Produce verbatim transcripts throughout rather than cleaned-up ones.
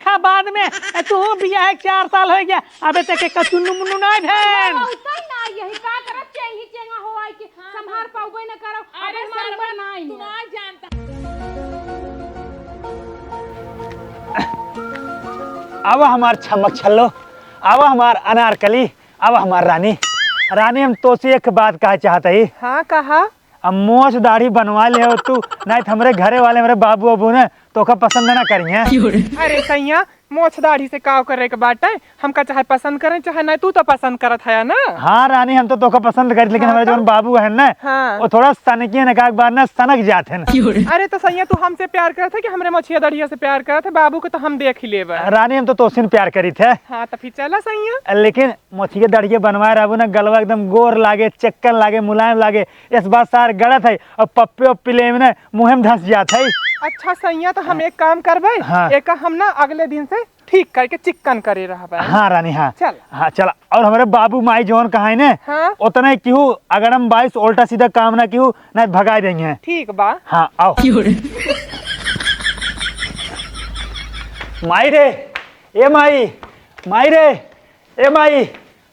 खा बाद में। ए, तू बियाह के चार साल होइ गया, अबे तक के चुन्नू मुन्नू नाहीं भेन। हाँ, उतना ना, यही का करब, चेंगी चेंगा हो आई के हाँ, संभार तो पाउबे न करब। अरे अबे हमार सरवा, उमर ना आई तू है। ना जानता। अब हमार छमक छल्लो, अब हमार अनारकली, अब हमार रानी। रानी, हम तोसे एक बात कहा चाहत ही। हाँ, कहा। अब मोछ दाढ़ी बनवा ले हो तू, नाहीं तो हमरे घरे वाले, हमरे बाबू अबू ने तोका पसंद ना करिहैं। अरे सैया, मोछ दाढ़ी से काव करे के बाटे? हमका चाहे पसंद करें, चाहे नाहीं, तू तो पसंद करत है ना। हाँ रानी, हम तो तोका पसंद करी, लेकिन हाँ, हमरे तो? जौन बाबू है ना, हाँ। वो थोड़ा सनकी है ना, एक बार ना सनक जात है ना। अरे तो सैया, तू हमसे प्यार करत है कि हमरे मोछिया दढ़िया से प्यार करत है? बाबू के तो हम देख ही लेबे। रानी, हम तो तोसिन प्यार करी थे। हाँ, तो फिर चला सैया। लेकिन मोछिया दढ़िया बनवाए रहबू ना, गलवा एकदम गोर लागे, चिक्कन लागे, मुलायम लागे। इस बार सार गड़त है और पप्पे उप्पे लेवे ना, मुँहे में धंस जात है। अच्छा सैया, तो हम एक काम करबे, हाँ। एका हम ना अगले दिन से ठीक करके चिक्कन करे रहबे। हाँ रानी, हाँ। चल। हाँ, चला। और हमरे बाबू माई जौन कहा है ने, हाँ। उतना ही किहू, अगर हम बाईस उल्टा सीधा काम ना किहू, ना भगा देंगे। ठीक बा। हाँ, आओ। माई रे, ए माई, माई रे, ए माई,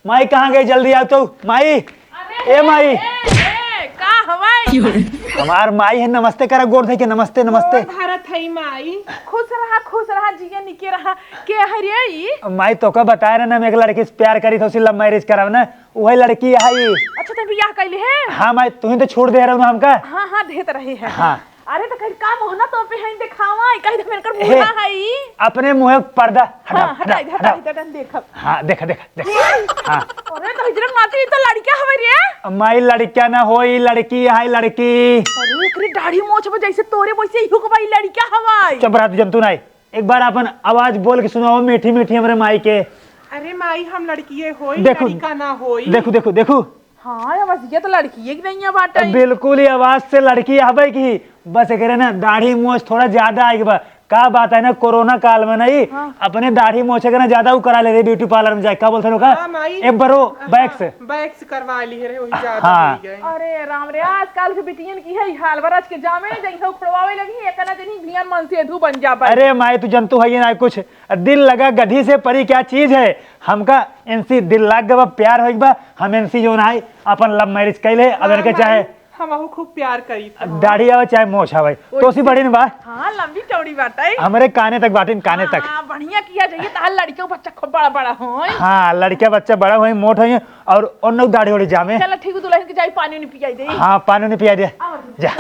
माई कहाँ गई? जल्दी आओ तो, माई। अरे ए माई। ए, ए, का हवाई? हमार माई है, नमस्ते करा, गोड़ धइ के, नमस्ते, नमस्ते। गोड़ धरत है माई। खुश रहा, खुश रहा, जिया निके रहा। के है रे ई? माई, तोका बताए रहे ना, हम एक लड़की से प्यार करी थी, उसी love marriage करावे ना, वही लड़की है ई। अच्छा, तो बियाह कैले है? हाँ माई, तू ही तो छूट दे रहे हो ना हमका। हाँ, हाँ, देत रहे हैं। हाँ। अरे, तो कहीं का मोहना तो पे है, देखावा, कहीं तो मेरे कर हे, बूढ़ा है ई। अपने मुँह पर्दा हटा, हाँ, हटा, हटा, हटा, हटा। हटा, हटा, देखब। हाँ, देखा, देखा, देखा। हाँ। अरे, तो हिजरन माटी, ई तो लड़किया हवे रे। माई, लड़किया ना हो, ई लड़की है, लड़की। अरे, एकरे दाढ़ी मोछ बा जैसे तोरे, वैसे ही हुक बा, ई लड़किया हवे। चुप रह तू, जंतु नाई। एक बार अपन आवाज बोल के सुनाओ, मीठी मीठी हमरे माई के। अरे माई, हम लड़किए होई, देखू, लड़का ना होई। देखू, देखू, देखू। हाँ, आवाज ये तो लड़किए की नहीं है बाटे। बिल्कुल, ई आवाज से लड़की आवे की। बस एकरे ना दाढ़ी मोछ थोड़ा ज्यादा आइगे बा। का बात है ना, कोरोना काल में ना ई हाँ। अपने दाढ़ी मोछे के ना ज्यादा उ करा ले रहे beauty parlour में जाए। का बोलते हैं ओका? हाँ, माई। Eyebrow, हाँ, wax। Wax करवा ली है रे, वही ज्यादा हाँ। हो गए। अरे राम रे, आजकल के बिटियन की है हाल, बरस के जामे जइसे उखड़वावे लगी, एक ना जनी भियन मन से धू बन जा बा। अरे माई, तू जंतु है ये ना कुछ, दिल लगा गधी से परी क्या चीज है। हमका इनसे दिल लाग गवा, प्यार होइक बा, हम इनसे जौन है अपन love marriage कैले। अब हाँ इनके माई, चाहे हमहू खूब प्यार करी थी। दाढ़ी आवे चाहे मोछ आवे, वैसे तोसी बड़ी न बा। हाँ, लंबी चौड़ी बाटे। हमरे काने तक बाटिन, काने तक। हाँ, बढ़िया किया जाइए, तार लड़कियों बच्चा खूब बड़ा बड़ा होए। हाँ, लड़किया बच्चा बड़ा होए, मोट होए, और ओन्नू दाढ़ी ओढ़ी जामे। चला ठीक, दुल्हन के जाई पानी उनी पियाई दे। हाँ, पानी उनी पियाई दे। और जा।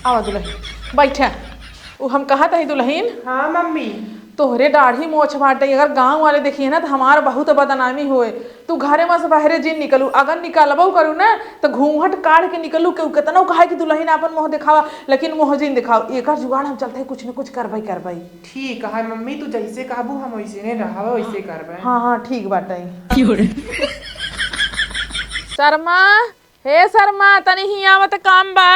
आवा दुल्हन, बैठा। उ हम कहत हई दुल्हन। हाँ मम्मी। तोहरे दाढ़ी मोछ बाटे, अगर गाँव वाले देखिए ना तो हमार बहुत बदनामी होए। तू घरे में से बाहरे जिन निकलू, अगर निकलबो करू ना तो घूंघट काढ़ के निकलू। केहू केतनो कहे कि दुल्हन आपन मुँह दिखावा, लेकिन मुँह जिन दिखाओ। एकर जुगाड़ हम चलते कुछ न कुछ करबे करबे। ठीक है मम्मी, तू जैसे कहबू हम वैसे ने रहब, वैसे करबे। हाँ हाँ ठीक बाटे। शर्मा, हे शर्मा, तनी हियाँ आवा त काम बा।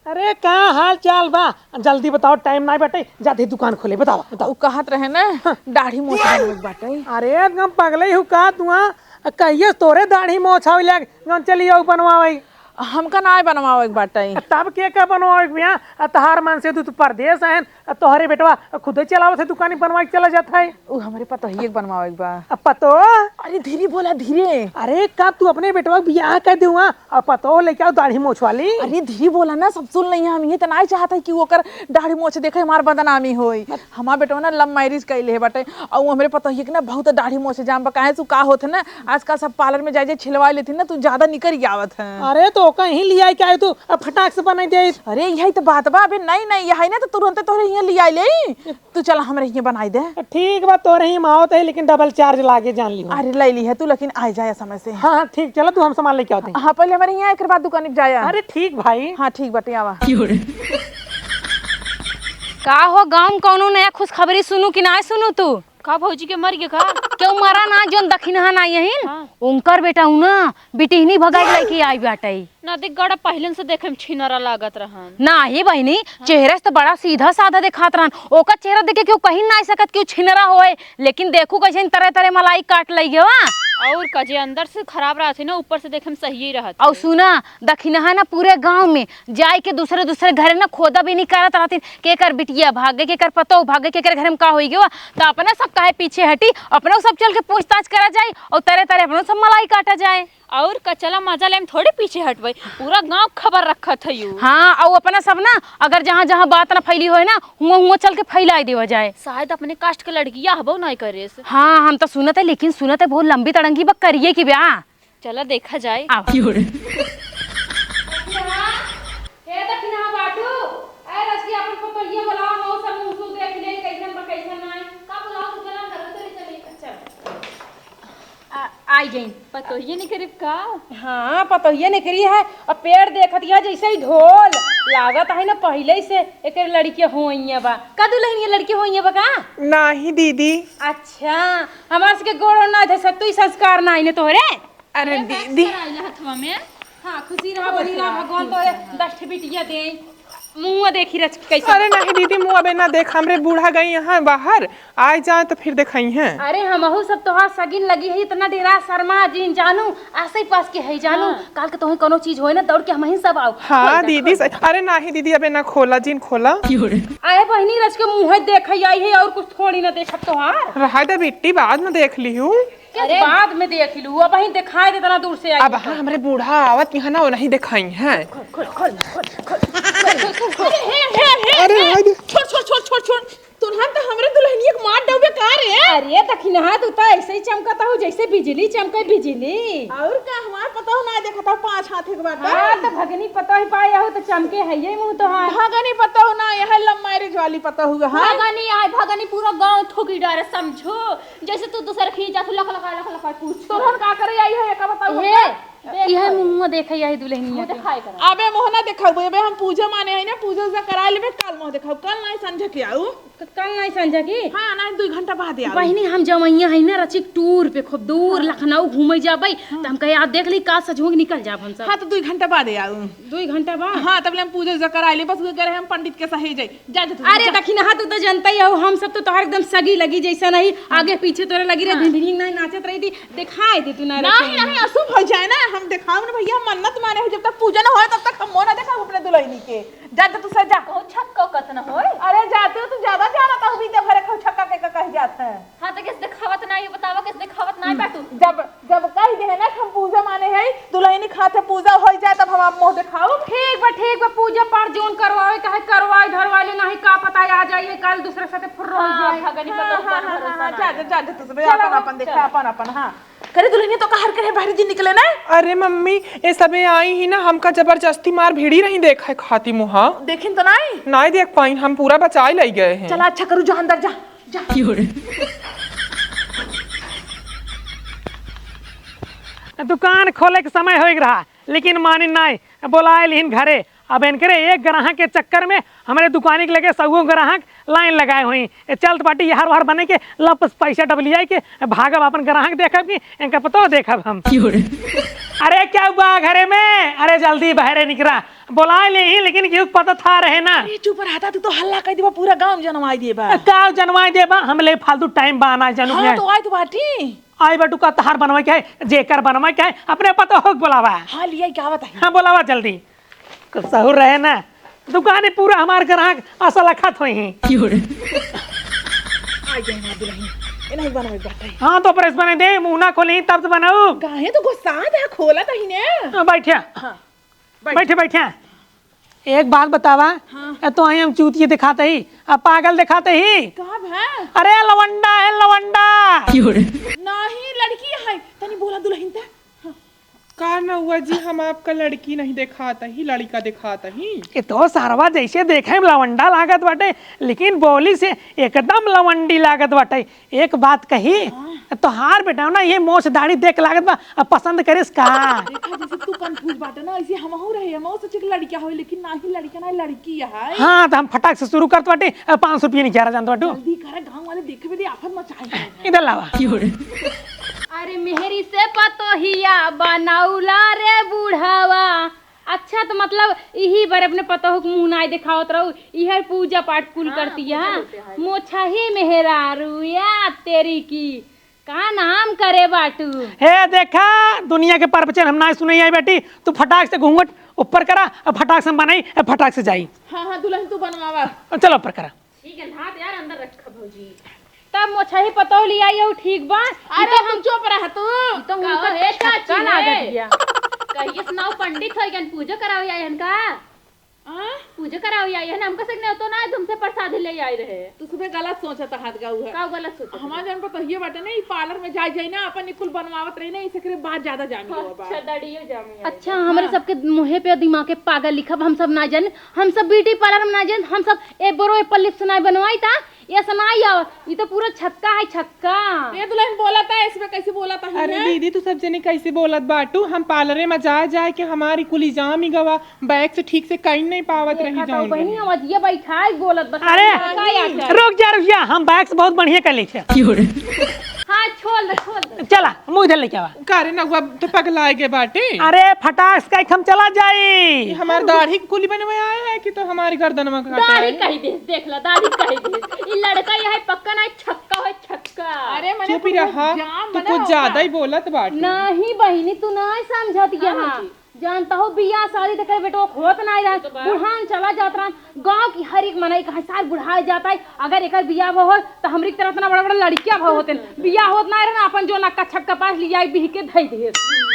अरे, का हाल चाल बा? जल्दी बताओ, टाइम नाई बाटे, जाते ही दुकान खोले, बताओ, बताओ। उ कहत रहे ना, हाँ। दाढ़ी मोछ बनवे के बाटे। अरे, हम पगले हूँ का तू, हाँ? कहिए तोरे दाढ़ी मोछ आवे लाग, हम चली आओ बनवावे। हमका नाई बनवावे के बाटे। तब के का बनवावे के बिया? आ, तहार मन से तू, तू परदेस आयन, आ, तोहरे बेटवा खुदे चलावत है दुकानी, बनवाए के चला जात है। उ हमरे पतोहिए के बनवावे के बा। आ, पतोह? अरे धीरे बोला, धीरे। अरे का तू अपने बेटवा के बियाह कर दे हुआ, आ पतोह लेके आओ दाढ़ी मोछ वाली? अरे धीरे बोला ना, सब सुन लई हैं। हम ये तो नाई चाहत है कि ओकर दाढ़ी मोछ देखे हमार बदनामी होई। हमार बेटवा ना love marriage कैले है बाटे, और उ हमरे पतोहिए के ना बहुत दाढ़ी मोछ जाम बा। काहे से का होत है ना, आजकल सब पार्लर में जाए जाए छिलवा लेती ना, तू ज्यादा निकल आवत है। अरे तो ओका यहीं लियाई के आए तू, अब फटाक से बनाई दे। अरे यही तो बात बा, अबे नहीं नहीं, यही ना तो तुरंते तोहरे यहाँ लियाई ले। तू चला हमरे हियाँ बनाई दे। ठीक बा, तोरे ही मावत है, लेकिन डबल चार्ज लागे, जान लिहो। अरे ले ली है तू, लेकिन आए जाए समय से। हाँ, हाँ, ठीक, चला तू हम सामान लेके आते हैं। हाँ, पहले हमरे हियाँ, एक बाद दुकान पे जाया। अरे ठीक भाई। हाँ, ठीक बाटे, आवा। का हो, गाँव में कौनो नया खुशखबरी सुनू कि ना सुनू तू? का भौजी के मर गए का? केहू मरा ना, जोन दखिनहा ना यही। हाँ। उनकर बेटा उ ना बिटिहनी भगाई लइके आई बाटे। ना देख गड़ा, पहिलन से देखे में छिनरा लागत रहन। नाही बहिनी, हाँ। चेहरा से तो बड़ा सीधा साधा देखात रहन। ओकर चेहरा देखे केहू कही नाही सकत कि उ छिनरा होए, लेकिन देखू कैसे तरह तरह मलाई काट लई गवा। और का, जे अंदर से खराब रहत है ना, ऊपर से देखे में सही ही रहत और है। सुना, दखिनहा ना पूरे गांव में जाए के दूसरे दूसरे घरे ना खोदा भी नहीं करत रहथिन, केकर बिटिया भाग गई, केकर पतोह भाग गई, केकर घरे में का होई गवा, तो अपना सब काहे पीछे हटी, अपना सब चल के पूछताछ करा जाए और तरे तरे अपना सब मलाई काटा जाए। और का, चला मजा लेम, थोड़े पीछे हटबे, पूरा गांव खबर रखत है यू। हाँ, और अपना सब ना अगर जहाँ जहाँ बात ना फैली होए ना, हुआ हुआ चल के फैलाई देवा जाए। शायद अपने कास्ट के लड़किया हबो ना करे से। हाँ, हम तो सुनत है, लेकिन सुनत है बहुत लंबी तड़ंगी बा करिए की ब्याह। चला देखा जाए। आओ। की हो रे? ए दखिनहा बाटू, ए रजकी अपन पतोहिया बोलाओ, मऊ सब मुंह सुंघ देख ले, कैसन बा, कैसन नाय। का बोलाओ, तू चला, घर में चली, चली। अच्छा। आ, आई गई। पतोहिया निकरी का? हाँ, पतोहिया निकरी है। अब पेड़ देखत है जैसे ही ढोल। लागत है ना पहले से एकर लड़किया होइया बा। का दुल्हनिया लड़की होइया बा का? नाही दीदी। अच्छा, हमार सबके गोड़ ना धसत, तू ही संस्कार ना आइने तोहरे। अरे ए, दीदी। संस्कार आइला हथवा में। हाँ, खुशी रहा, बनी रहा, भगवान तोरे दस ठे बिटिया दे। मुँह देखी रच कैसे। अरे नहीं दीदी, मुँह अबे ना देख, हमरे बूढ़ा गई यहाँ बाहर, आए जाए तो फिर देखाई हैं। अरे हमहू सब तोहार सगिन लगी है, इतना डेरा शर्मा जिन जानू, आसे ही पास के है जानू। हाँ। काल के तोहे कोनो चीज होए ना, दौड़ के हमही सब आओ। हाँ खोल दे, दीदी, खोल दे। अरे नाही दीदी, अबे ना खोला जिन, खोला। अरे बहिनी रच के मुँह देख आई है और कुछ थोड़ी ना देखब तोहार। रहा दे बिट्टी, बाद में देख लिहू। के अरे। बाद में देख लू, अबहीं देखाई दे, इतना दूर से आई अब है। हाँ, हमरे बूढ़ा आवत यहाँ ना, वो नहीं देखाई हैं। खोल, खोल, खोल, खोल, खोल। अरे, हे, हे, हे, अरे, हे। हाय दे। छोड़, छोड़, छोड़, छोड़, छोड़। तुन्हन तो हमरे दुल्हनिया के मार डउबे का रे? अरे, दखिनहा, तू तो ऐसे ही चमकत हो, जैसे बिजली चमके, बिजली। और का, हमार पतोह ना देखत हो, पाँच हाथ एक बात। हाँ, तो भगनी पतोह पाया हो, तो चमके है ये मुँह तोहार। भगनी पतोह ना, यह love marriage वाली पतोह हुआ है। भगनी आए, भगनी पूरा गाँव ठोकी डारे, समझो। जैसे तू दूसरे खींच जात, लख लखा, लख लखा पूछ। तोहन का करे आई है, एका बताऊ ए, हमका? देख इहे भाई। मुँह देखे आई दुल्हनिया मुँह के। देखाए करा। अबे मुँह ना देखाऊ, अबे हम पूजा माने है ना, पूजा उजा करा लेबे, कल मुँह देखाऊ, कल नहीं संझा के आऊ। क-, कल नहीं संझा की? हाँ, नहीं, दुई घंटा बाद आऊ। बहिनी, हम जवैया है ना, रचिक tour पे खूब दूर हाँ। लखनऊ घूमे जाबे, हाँ। तो हम कहे, "आज देख ली, काल सजहुँ के निकल जाब हम सब।" हाँ, तो दुई घंटा बाद आऊ। दुई घंटा बाद? हाँ, तब ले हम पूजा उजा करा ले, बस उहे करे हम पंडित के सहेजे। जा, जा तू, अरे जा। दखिनहा, तू तो जनता ही हो, हम सब तो तोहर एकदम सगी लगी जैसा नहीं, हाँ। आगे पीछे तोरे लगी रहे, हाँ। भिनभिनी नहीं नाचत रही थी, दिखाई दे तू ना नहीं, रखे। नहीं, अशुभ हो जाए ना, हम दिखाओ ना भैया, हम मन्नत माने हो, जब तक पूजा ना होए, तब तक हम मुँह ना देखाओ अपने दुल्हनी के। जा, जा तू से जा। कौन छक्का कत न होए? अरे जाते हो, तू ज्यादा जानत हो, बीते भरे खौ छक्का के का कह जात है। हाँ, तो किस दिखावत ना, ये बतावा, किस दिखावत ना, हम्म। बैठू। जब जब कह दे है ना कि हम पूजा माने है, दुल्हनी खाते पूजा हो जाए, तब हम आप मुँह देखाओ। ठीक बा, ठीक बा, पूजा पाठ जौन करवावे, कहे करवाए, धरवाए ले, नहीं का पता आ जाइए, कल दूसरे साथे फुर्र हो हाँ, जाए। भगनी हाँ, पता हाँ, ऊपर हाँ, भरोसा हाँ, ना जा, है। जा, जा, जा, तू सब चलो, अपन, अपन देखा, चलो। अपन, अपन, हाँ। करे दुल्हनी तो कहर करे बाहर जी निकले ना। अरे मम्मी, ये सबे आई ही ना, हमका जबरदस्ती मार भिड़ी रही देखे खाती मुँह। देखिन तो नहीं? नहीं देख पाइन, हम पूरा बचाए ले गए हैं। चला, अच्छा करू, जा अंदर जा। जा। की हो रे? दुकान खोले के समय होइग रहा, लेकिन मानिन नाय, बोलाए लिहिन घरे। अब इनकरे एक ग्राहक के चक्कर में हमरे दुकानी के लगे सौ ग्राहक लाइन लगाए हुई। ए, चलत बाटी यार वार बने के, लपस पैसा डबलियाई के भागब, अपन ग्राहक देखब कि इनका पतो देखब हम। की हो रे? अरे क्या हुआ घरे में? अरे जल्दी बहरे निकरा, बोलाए लिहिन, लेकिन केहू के पता था रहे ना। अरे चुप रहा, तू तो हल्ला कर देबा, पूरा गाँव जनवाई देबा। का जनवाई देबा? हम ले फालतू टाइम बहाना जानू हाँ, के। तो आई तो बाटी। आई बटू का तहार बनवाई के है, जेकर बनवाई के है, अपने पतोह के बोलावा। हाँ, लिया क्या आवत है? हाँ, बोलावा जल्दी। कुछ सहूर रहे ना, दुकाने पूरा हमार ग्राहक असल अखत होई हैं। की हो रे? आ गए हमार दुल्हन। ए नहीं बनवाई बात है। हाँ, तो प्रेस बने दे, मुँह ना खोली तब तो बनाऊ। काहे तो गुस्सा है, खोला तही ने। हाँ, बैठिया। हाँ। बैठ। बैठे, बैठे। एक बात बतावा, हाँ। ए, तो आई हम चूतिया दिखाते ही, अब पागल दिखाते ही। का भा? अरे लवंडा है, लवंडा। की हो रे? नहीं, लड़की है। तनी बोला दुल्हन ते। हाँ। का नौआ जी, हम आपका लड़की नहीं दिखाते ही, लड़का दिखाते ही। ये तो सरवा जैसे देखे में लवंडा लागत बाटे, लेकिन बोली से एकदम लवंडी लागत बाटे। एक बात कही, हाँ। तोहार बेटा ना ये मोछ दाढ़ी देख लागत बा, अब पसंद करिस का? देखा, जैसे तू confuse बाटे ना, ऐसे हमहू रहे, हमहू सोचे कि लड़का होई, लेकिन नाही लड़का, ना लड़की है। हाँ, तो हम फटाक से शुरू करत बाटे, अब पाँच सौ रुपये नहीं जा रहा जानत बाटू। जल्दी करे, गाँव वाले देखे भी दे, आफत मचाए हैं। इधर लावा। अरे मेहरी से पतोहिया बनौला रे बुढ़ावा, अच्छा, तो मतलब, इही बार अपने पतोह के मुँह नाय देखावत रहू, इहे पूजा पाठ कुल हाँ, करती पूजा है। करते हैं। मोछही मेहरारू या तेरी की। का नाम करे बाटू? हे देखा, दुनिया के प्रवचन हम ना सुनइ आई बेटी, तू फटाक से घूंघट ऊपर करा और फटाक से हम बनाई और फटाक से जाई। हाँ, हाँ, दुल्हन तू बनवावा। चलो ऊपर करा। ठीक है, हाथ यार अंदर रखा भौजी। तब मोछही पतोह लियाई हो, ठीक बा? अरे ई तो तू हम चुप रह तू। ई तो का उनका हे छक्का चाची ना है? दे दिया। कहिए सुनाओ, पंडित हो गन, पूजा करावे आए हन का? आ? पूजा करावे आए हन, हमका से नेवतो ना आए, तुमसे प्रसाद ले आए रहे। तू सुबह गलत सोचत हाथ गाऊ है। का गलत सोचत? हमार जौन पतोहिए बाटे ना, ई पार्लर में जाई जाई ना, अपन ई कुल बनवावत रही ना, इसे करे बात ज्यादा जामी हो बा। अच्छा, दाढ़ियो जामी है। अच्छा, हमरे हाँ। सबके मुँहे पे दिमाग के पागल लिखब, हम सब ना जाने, हम सब ब्यूटी पार्लर में ना जाने, हम सब एब्रो एप्पल लिप्स ना बनवाई ता, ये सनाई आओ, ये तो पूरा छक्का है, छक्का। ये दुल्हन बोला था, इसमें कैसे बोला था अरे हमने? दीदी, तू सब जनी कैसे बोलत बाटू? हम पार्लरे में जाए जाए के हमारी कुली जाम ही गवा, बैग से ठीक से कहीं नहीं पावत रही देखा तो जाऊन बहिनी, रही। हम अजिया बैठाई बोलत बस अरे, का याद है? रुक जा, रुक जा, हम बैग से बहुत बढ़िया कर ली थे। हाँ, छोड़ दे, छोड़ दे। चला, मुँह इधर लेके आवा। का रे नगुआ, तो पगलाए गए बाटे? अरे, फटाक से कहीं हम चला जाई। ये हमार दाढ़ी कुली बनवे आए हैं कि तो हमारी गर्दन में काटे दाढ़ी हैं? कही दे, देख ला, दाढ़ी कही दे। ई लड़का यह है पक्का ना, छक्का है, छक्का। अरे, मने चुप ही तू रहा, जाम तू बना कुछ होगा। ज्यादा ही बोलत बाटे। नहीं बहिनी, तू नहीं समझत हाँ, यहाँ। जी। जानता हो, बियाह शादी तो करे बेटवा होत नहीं रहा, तो बा। बुढ़ान चला जात रहा। गाँव की हर एक मनई कहे, "सार बुढ़ाए जाता है, अगर एकर बियाह भा होत, तो हमरी तरह इतना बड़ा बड़ा लड़किया भा होते, बियाह होत नहीं रहा, अपन जो नक्का छक्का पास लिया, बिह के धई दे।"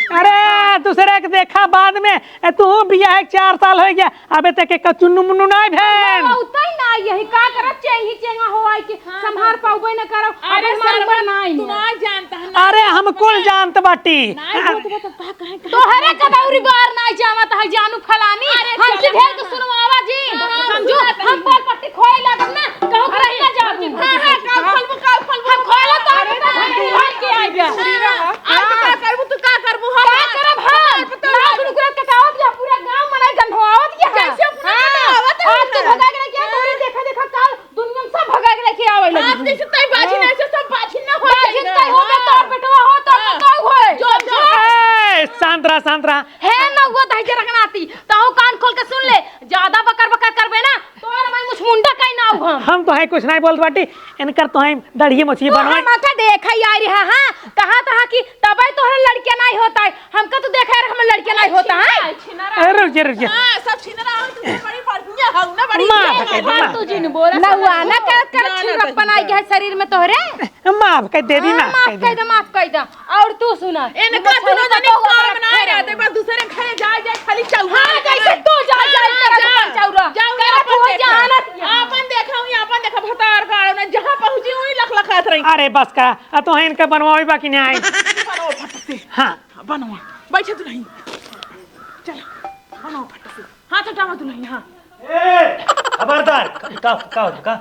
अरे, दूसरे के देखा बाद में, ए, तू बियाह एक चार साल हो गया, अबे तक एक चुन्नू मुन्नू नहीं भेन। हाँ, उतना ही ना, यही का करब, चेंगी चेंगा हो आई के हाँ, संभार हाँ। पाउबे न करब, अरे अगर मार सरवा, पर ना आई तू है। ना जानता है, ना अरे, हम जानता कुल है। जानत बाटी। ना जानत बा तो का कहे, कहे तोहरे कदौरी बार ना जावत है, जानू फलानी, अरे, हमसे चल। ढेर के सुनवावा जी। हाँ, हाँ, समझू, सुनत हम है। बाल पट्टी खोए लागब ना, कहूँ अरे, घर ना जाओ तुम। हाँ, हाँ, का फलबू, का फलबू? हम खोला तो अरे, हम अरे, घर के आ गया। अरे, हाँ, आज तो का करबू, तू का करबू? हम का करब हम? हमार पतोह ना आज सुन करत के कहत या पूरा गांव मनाई गंधवावत के है। कैसे अपना हाँ, गंधवावत है आज तू ना? भगा के लेके आ, तोरे देखा, देखा काल दुनिया में सब भगा के लेके आवे लगी। आज जैसे तई बाजी ना, ऐसे सब बाजी ना हो बाजी जाएगा। तई हो गया, हाँ। तोर बेटवा हो, तोर हाँ। पतोह होए। जो, जो। ए, शांत रहा, शांत रहा। हे नौवा दहिजर रखनाती, तहु कान खोल के सुन ले, ज्यादा बकर बकर करबे ना, तोर मैं मुछ मुंडा कहीं ना आऊ हम। हम तो है कुछ नहीं बोलत बाटी, इनकर तो है दाढ़ी मोछी बनवाई। माथा देखा यार, हाँ, हाँ, कहा था कि तबे तोहरा लड़किया नहीं होता है, हमका तो देखा यार, हमार लड़किया नहीं होता है। अरे रुक जा, रुक जा। हाँ, सब छिनरा हो, तू बड़ी बढ़िया हो ना, बड़ी माफ बढ़िया कर दे, हो। माफ। तू जिन बोला, ना हुआ, ना कर, कर ना, ना, छिनरक बनाई गया है शरीर में तोहरे। माफ कर दे दी, हाँ, माफ माफ कर कर दे। दे, माफ कर दे। और तू सुना, इनका मछली दोनों जने पतोह काम वाला ना खेल रहते, है। बस दूसरे घरे जाए, जाए, खाली चौरा हाँ, करना। जैसे तू जा, हाँ, जा, हाँ, तेरा जा। दुकान चौरा। जाओ, तेरा अपन तू देखो। जानत ही है। अपन देखा हुई, अपन देखा, भतार गाड़ो ना, जहाँ पहुँची हुई, लख लखात रही। अरे बस का, आ तो है इनका बनवावे बाकी नहीं आई। बनाओ फट से। हाँ। हाँ, बनवा। बैठे दुल्हन। चल, बनाओ फट से। हाथ हटावा दुल्हन, हाँ। ए, खबरदार, का, का, का होत, का?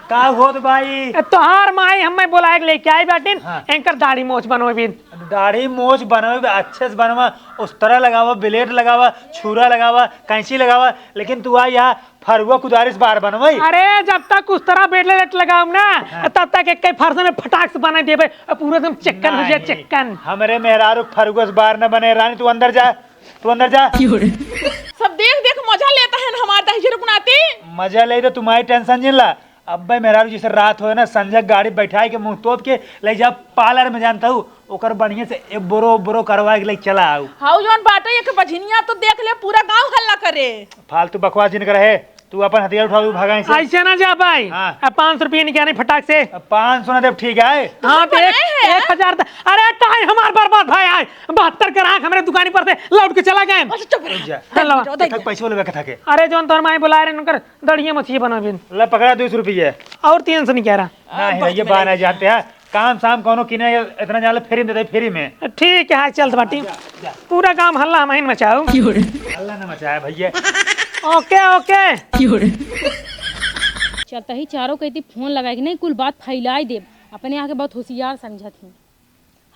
का होत बाई? ए, तोहार माई हमें बोलाए के लेके आई बाटिन, हाँ। एंकर दाढ़ी मोछ बनवेबिन। दाढ़ी मोछ बनवे, अच्छे से बनवा, उस्तरा लगावा, ब्लेड लगावा, छुरा लगावा, कैंची लगावा, लेकिन तू आई यहाँ फरुआ कुदारी से बार बनवाई। अरे, जब तक उस्तरा ब्लेड लगाऊं ना, हाँ। तब तक एक फरसा में फटाक से बना देबे, और पूरा एकदम चिक्कन हो जाए, नहीं, चिक्कन। हमरे मेहरारू फरुआ से बार न बने, रानी तू अंदर जा। तू अंदर जा। सब देख देख मजा लेता है ना हमार दहिजर कुनाती। मजा ले तो तुम्हारी टेंशन जिन ला। अब्बे मेहरारू जैसे रात होए ना, संझा गाड़ी बैठाए के मुंह तोप के ले जा पार्लर में, जानता हूँ, ओकर बढ़िया से एब्रो ओब्रो करवा के ले चला आऊ। हाउ जौन बाटे एक बझिनिया तो देख ले, पूरा गांव हल्ला करे। फालतू बकवास जिन करे है, तू अपन हथियार उठाओ, तू भागा इसे। ऐसे ना जा पाई। हाँ। अब पाँच सौ रुपये निकाले फटाक से। अब पाँच सौ ना देब, ठीक है। हाँ, तो एक, बनाए है। एक हजार द-, अरे, टाइम हमार बर्बाद भाई, आए। बहत्तर ग्राहक हमरे दुकानी पर से लौट के चला गए। अच्छा, चुप रह। रुक जा। हेलो। दे दे। पैसो लेवे के था के? अरे, जौन तोर माई बुलाए रहे, उनकर दड़िए मछिए बना बिन। ले, पकड़ा दो सौ रुपये। और तीन सौ नहीं कह रहा। नहीं, हाँ, ये बस बहाना जानते हैं। काम साम कौनो किने इतना जाले फ्री में देते, फ्री में। ठीक है, हाँ, चलत बाटी। जा, जा। पूरा काम हल्ला हम ही मचाओ। हल्ला ना मचाए भैया। ओके, ओके। चलता ही चारों कइती फोन लगाए के नहीं, कुल बात फैलाई देब। अपने आके बहुत होशियार समझत ही।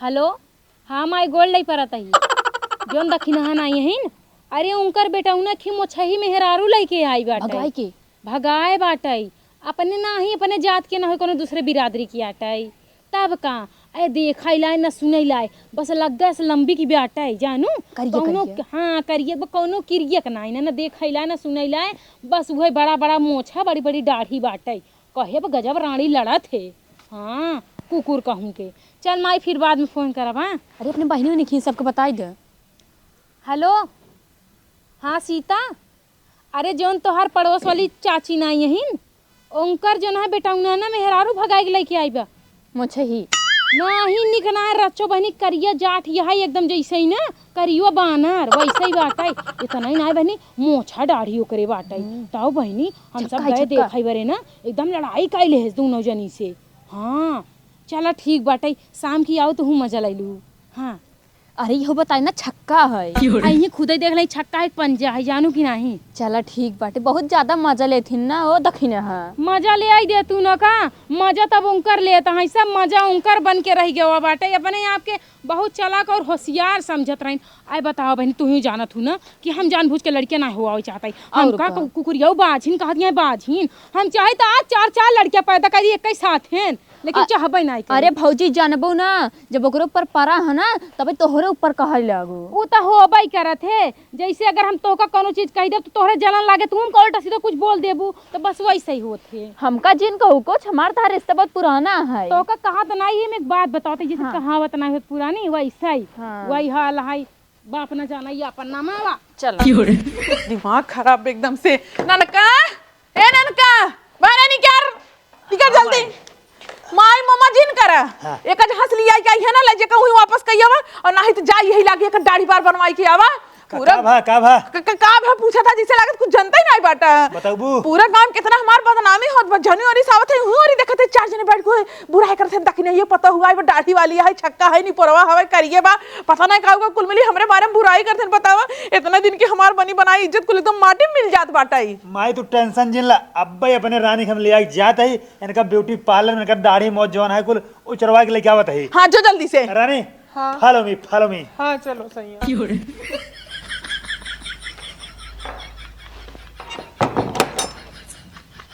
हेलो, हाँ माई, गोड़ लई परत ही। जौन दखिनहा नाई हइन, अरे उनकर बेटौना खी मोछही मेहरारू लइके आई बाटे। भगाई के? भगाए बाटे। अपने नाही, अपने जात के ना हो, कोनो दूसरे बिरादरी की आटे। तब का? ए देखा लाए ना सुने लाए, बस लग्गा से लंबी की बाटे, जानू? करिया, कौनो करिया। हाँ, करिया, ब-, कौनो किरिया के नाई ना, ना देखा लाए ना सुने लाए, बस उहे बड़ा बड़ा मोछा, बड़ी बड़ी दाढ़ी बाटे। कहे ब गजब रानी लड़त है। हाँ, कुकुर कहूँ के। चल माई, फिर बाद में फोन करब, हाँ? अरे, अपने बहिनी उहिनी खींच सबके बताई दे। हेलो, हाँ सीता, अरे जौन तोहार पड़ोस वाली चाची नाई अहिन, उनकर जौन है बेटौना ना मेहरारू भगाई के लइके आई बा। मोछही। नाही निक ना है रच्चो बहिनी, करिया जाट यही एकदम जैसे ही ना, करियो बानर वैसे ही बाटै। इतना ही ना है बहिनी, मोछा दाढ़ी ओकरे बाटै। हम्म। तब बहिनी हम सब छक्का है, गए छक्का। देखै बरे ना, एकदम लड़ाई कैले है दोनों जनी से। हाँ, चला ठीक बाटै, शाम की आओ तो हूँ मजा ले लू। हाँ। अरे इहो बताई ना, छक्का है। आ, इही खुदे देख ले, छक्का है, पंजा है, जानू कि नाही? चला ठीक बाटे, बहुत ज्यादा मजा लेथिन ना ओ दखिना है। मजा ले आई दे तू ना का, मजा तब उनकर लेत है, सब मजा उनकर बन के रह गवा बाटे। अपने आप के बहुत चालाक और होशियार समझत रहिन। आए बताओ बहनी, तू ही जानत हूँ ना कि हम जानबूझ के लड़कियां ना हुआ चाहता है। और हमका का? कु-, कुकुरिया बाझिन कहत है, बाझिन। हम चाहे तो आज चार चार लड़कियां पैदा करी एक ही साथ हैं, लेकिन अ-, चाहबे नाई करी। अरे भौजी, जानबो ना, जब ओकरे ऊपर परा है ना, तबे तोहरे ऊपर कहै लागो। उ त होबे करत है। जैसे अगर हम तोहका कोनो चीज कह देब, तो तोहरे जलन लागे, तू हमका उल्टा सीधा कुछ बोल देबू, तो बस वैसे ही होत है। हमका जिन कहू कुछ, हमार तहार रिश्ता बहुत पुराना है। तोहका कहा तो नाई है, हम एक बात बताओ, तो जैसे हाँ। कहावत नाई होत पुरानी, वैसे ही। हाँ। वही हाल है। बाप ना जाना, ये अपन नाम आवा। चलो। दिमाग खराब एकदम से। ननका, ए ननका, बाहर निकर, निकर जल्दी। माई ममा जिन करा। हाँ। एक आज हंस लिया क्या है ना, ले जे कहूँ वापस कही आवा, और नाही तो जाई यही लागे एक दाढ़ी बार बनवाई के आवा। का, पूरा का भा, का भा? क-, क-, का भा पूछा था, जिसे लागत कुछ जनता ही नहीं बाटा। बताबू। पूरा गांव कितना हमार बदनामी होत बा, जनी ओरी सावत है, हुई ओरी देखत है, चार जने बैठ के बुराई करत है, दखिने ये पता हुआ है, वो दाढ़ी वाली है, छक्का है, निपोरवा हवे, करिए बा, पता नहीं का, का कुल मिली हमरे बारे में बुराई करत है, बतावा, इतना दिन की हमार बनी बनाई इज्जत कुल एकदम माटी में मिल जात बाटा ई। माई तू tension जिन ला, अब्बे अपने रानी के हम ले आई जात है, इनका beauty parlour में इनका दाढ़ी मौज जौन है कुल उचरवा के लेके आवत है। हाँ, जो जल्दी से। रानी, हाँ। Follow me, follow me। हाँ, चलो, सही है।